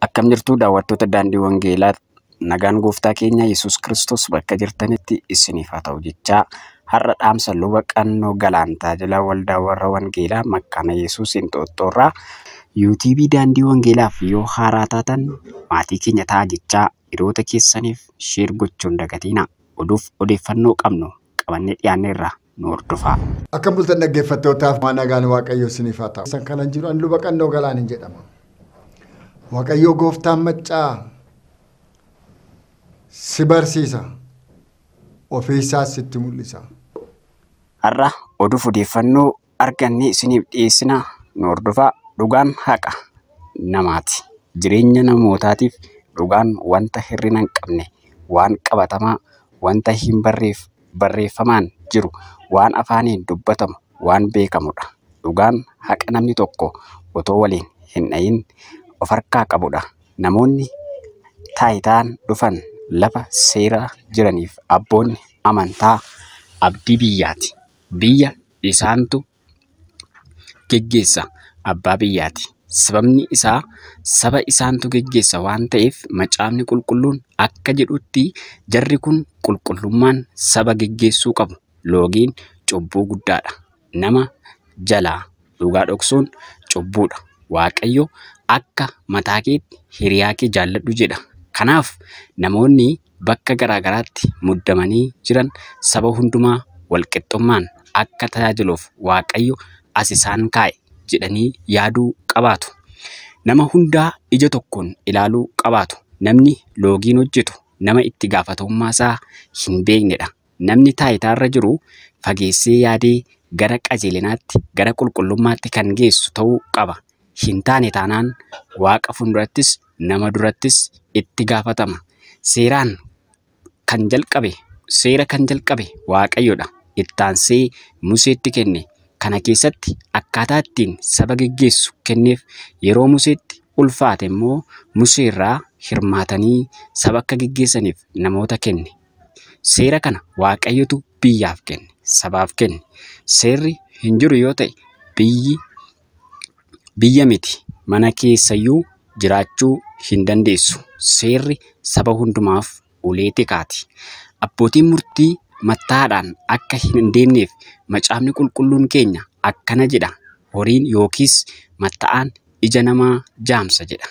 Akkam jirtu daawwattoota daandii wangeelaa, nagaan gooftaa keenya Yesuus Kiristoos bakka jirtanitti isiniif haa ta'u jechaa, har'a dhaamsa luba Qannoo Galaan tajaajila waldaa warra wangeelaa Makkaana Yesuus Inxooxxoorraa yuutuubii daandii wangeelaaf yoo haaraa taatan maatii keenya ta'aa jechaa, hiriyoota keessaniif sheer gochuun dagatinaa. Oduuf odeeffannoo qabnu qabannee dhiyaanneerra, nu hordofaa. Akkam bultan dhaggeeffattootaaf, nagaan Waaqayyoo isiniif haa ta'u. San kanan jiru an luba Qannoo Galaan hin jedhama. Waaqayyoo gooftaan maccaa si barsiisa, ofiisaas sitti mul'isa. Har'a oduuf odeeffannoo argannee isiniif dhiyeessina, nu hordofaa. Dhugaan haqa namaati. Jireenya namootaatiif dhugaan wanta hir'ina hin qabne, waan qabatamaa, wanta hin barreeffamaan jiru, waan afaaniin dubbatamu, waan beekamudha. Dhugaan haqa namni tokko otoo waliin hin dhayin of harkaa qabudha. Namoonni taayitaan dhufan lafa seera jiraniif abboonni amantaa abdii biyyaati. Biyya isaantu geggeessa, abbaa biyyaati. Sababni isaa saba isaantu geggeessa waan ta'eef, macaafni qulqulluun akka jedhutti jarri kun qulqullummaan saba geggeessuu qabu. Loogiin cubbuu guddaadha. Nama jalaa dhugaa dhoksuun cubbuudha. Waaqayyo akka mataa keetti hiriyaa kee jaalladhu jedha. Kanaaf namoonni bakka garaa garaatti muddamanii jiran saba hundumaa walqixxummaan akka tajaajiluuf Waaqayyo as isaan kaa'e jedhanii yaaduu qabaatu. Nama hundaa ija tokkoon ilaaluu qabaatu. Namni loogiin hojjetu nama itti gaafatamummaa isaa hin beeknedha. Namni taayitaarra jiru fageessee yaadee gara qajeelinaatti, gara qulqullummaatti kan geessu ta'uu qaba. Hin taane taanaan Waaqa fuuldurattis nama durattis itti gaafatama. Seeraan kan jalqabe, seera kan jalqabe Waaqayyodha. Ittaansee Museetti kenne. Kana keessatti akkaataa ittiin saba geggeessu kenneef. Yeroo Museetti ulfaate immoo Museerraa hirmaatanii saba akka geggeessaniif namoota kenne. Seera kana Waaqayyotu biyyaaf kenne, sabaaf kenne. Seerri hin jiru yoo ta'e biyyi biyya miti, mana keessayyuu jiraachuu hin dandeessu. Seerri saba hundumaaf ulee tikaati. Abbootiin murtii mattaadhaan akka hin deemneef macaafni qulqulluun keenya akkana jedha. Horiin yookiis matta'aan ija namaa jaamsa jedha.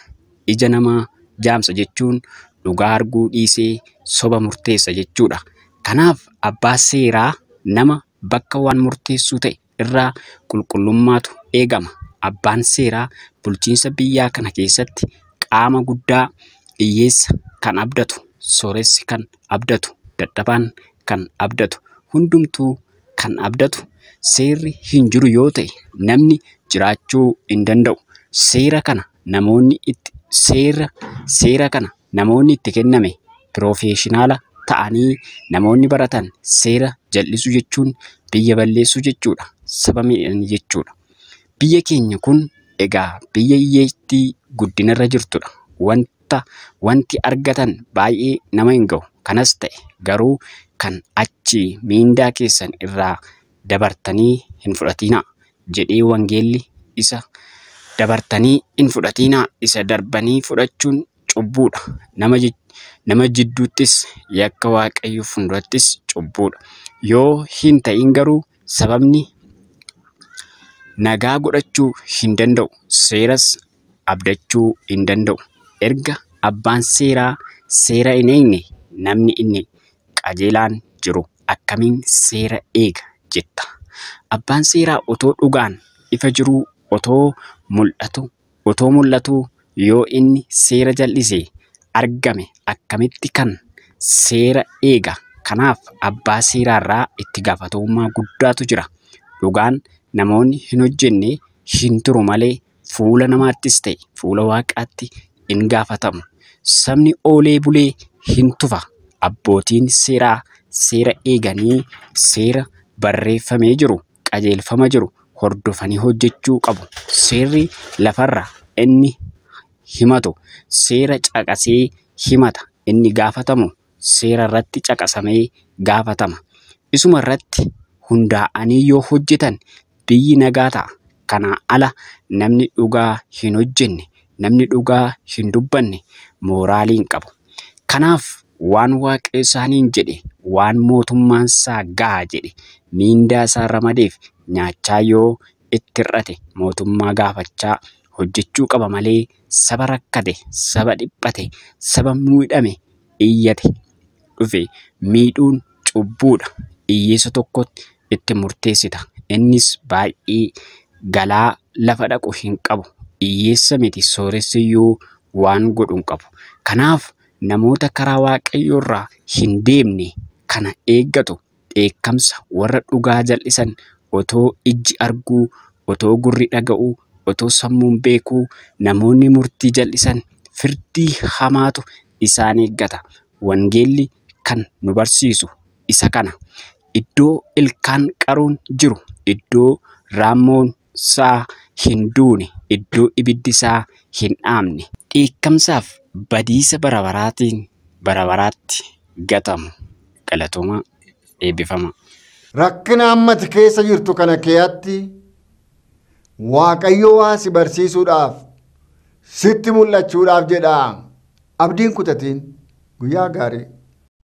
Ija namaa jaamsa jechuun dhugaa arguu dhiisee soba murteessa jechuudha. Kanaaf abbaa seeraa nama bakka waan murteessuu ta'e irraa qulqullummaatu eegama. Abbaan seeraa bulchiinsa biyyaa kana keessatti qaama guddaa, hiyyeessa kan abdatu, sooressi kan abdatu, dadhabaan kan abdatu, hundumtuu kan abdatu. Seerri hin jiru yoo ta'e namni jiraachuu hin danda'u. Seera kana namoonni itti seera seera kana namoonni itti kenname piroofeeshinaala ta'anii namoonni baratan seera jal'isuu jechuun biyya balleessuu jechuudha. Saba miidhanii jechuudha. Biyya keenya kun egaa biyya hiyyeettii guddinarra jirtudha. Wanti argatan baay'ee nama hin ga'u. Kanas ta'e garuu kan achi miindaa keessan irraa dabartanii hin fudhatinaa jedhee wangeelli, isa dabartanii hin fudhatinaa. Isa darbanii fudhachuun cubbuudha. Nama jidduuttis yakka, Waaqayyo fuuldurattis cubbuudha. Yoo hin ta'in garuu sababni nagaa godhachuu hin danda'u. Seeras abdachuu hin danda'u. Erga abbaan seeraa seera hin eegne namni inni qajeelaan jiru akkamiin seera eega jetta? Abbaan seeraa otoo dhugaan ifa jiruu, otoo mul'atu yoo inni seera jal'ise argame akkamitti kan seera eega? Kanaaf abbaa seeraarraa itti gaafatamummaa guddaatu jira. Dhugaan namoonni hin hojjenne hin turu malee fuula namaattis ta'e fuula Waaqaatti hin gaafatamu. Sabni oolee bulee hin tufa. Abbootiin seeraa seera eeganii seera barreeffamee jiru, qajeelfama jiru hordofanii hojjechuu qabu. Seerri lafarra inni himatu seera caqasee himata. Inni gaafatamu seera irratti caqasamee gaafatama. Isuma irratti hundaa'anii yoo hojjetan biyyi nagaa ta'a. Kanaa ala namni dhugaa hin hojjenne Namni dhugaa hin dubbanne mooraalii hin qabu. Kanaaf waan Waaqayyo isaaniin jedhe, waan mootummaan isaa ga'a jedhe, miindaa isaa ramadeef nyaachaa yoo itti hir'ate mootummaa gaafachaa hojjechuu qaba malee saba rakkate, saba dhiphate, saba miidhame iyyate dhufe miidhuun cubbuudha. Hiyyeessa tokkotti itti murteessita. Innis baay'ee galaa lafa dhaqu hin qabu. Hiyyeessa miti sooressi iyyuu waan godhu hin qabu. Kanaaf namoota karaa Waaqayyoo irraa hin deemne kana eeggatu dheekkamsa warra dhugaa jal'isan otoo ijji arguu, otoo gurri dhaga'uu, otoo sammuun beekuu namoonni murtii jal'isan firdii hamaatu isaan eeggata. Wangeelli kan nu barsiisu isa kana. Iddoo ilkaan qaruun jiru, iddoo raammoon isaa hin duune, iddoo ibiddi isaa hin dhaamne. Dheekkamsaaf badiisa bara baraatiin bara baraatti gatamu. Galatoomaa, eebbifamaa. Rakkina ammati keessa jirtu kana keeyatti Waaqayyo waa si barsiisuudhaaf sitti mul'achuudhaaf jedha. Abdiin kutatiin guyyaa gaarii.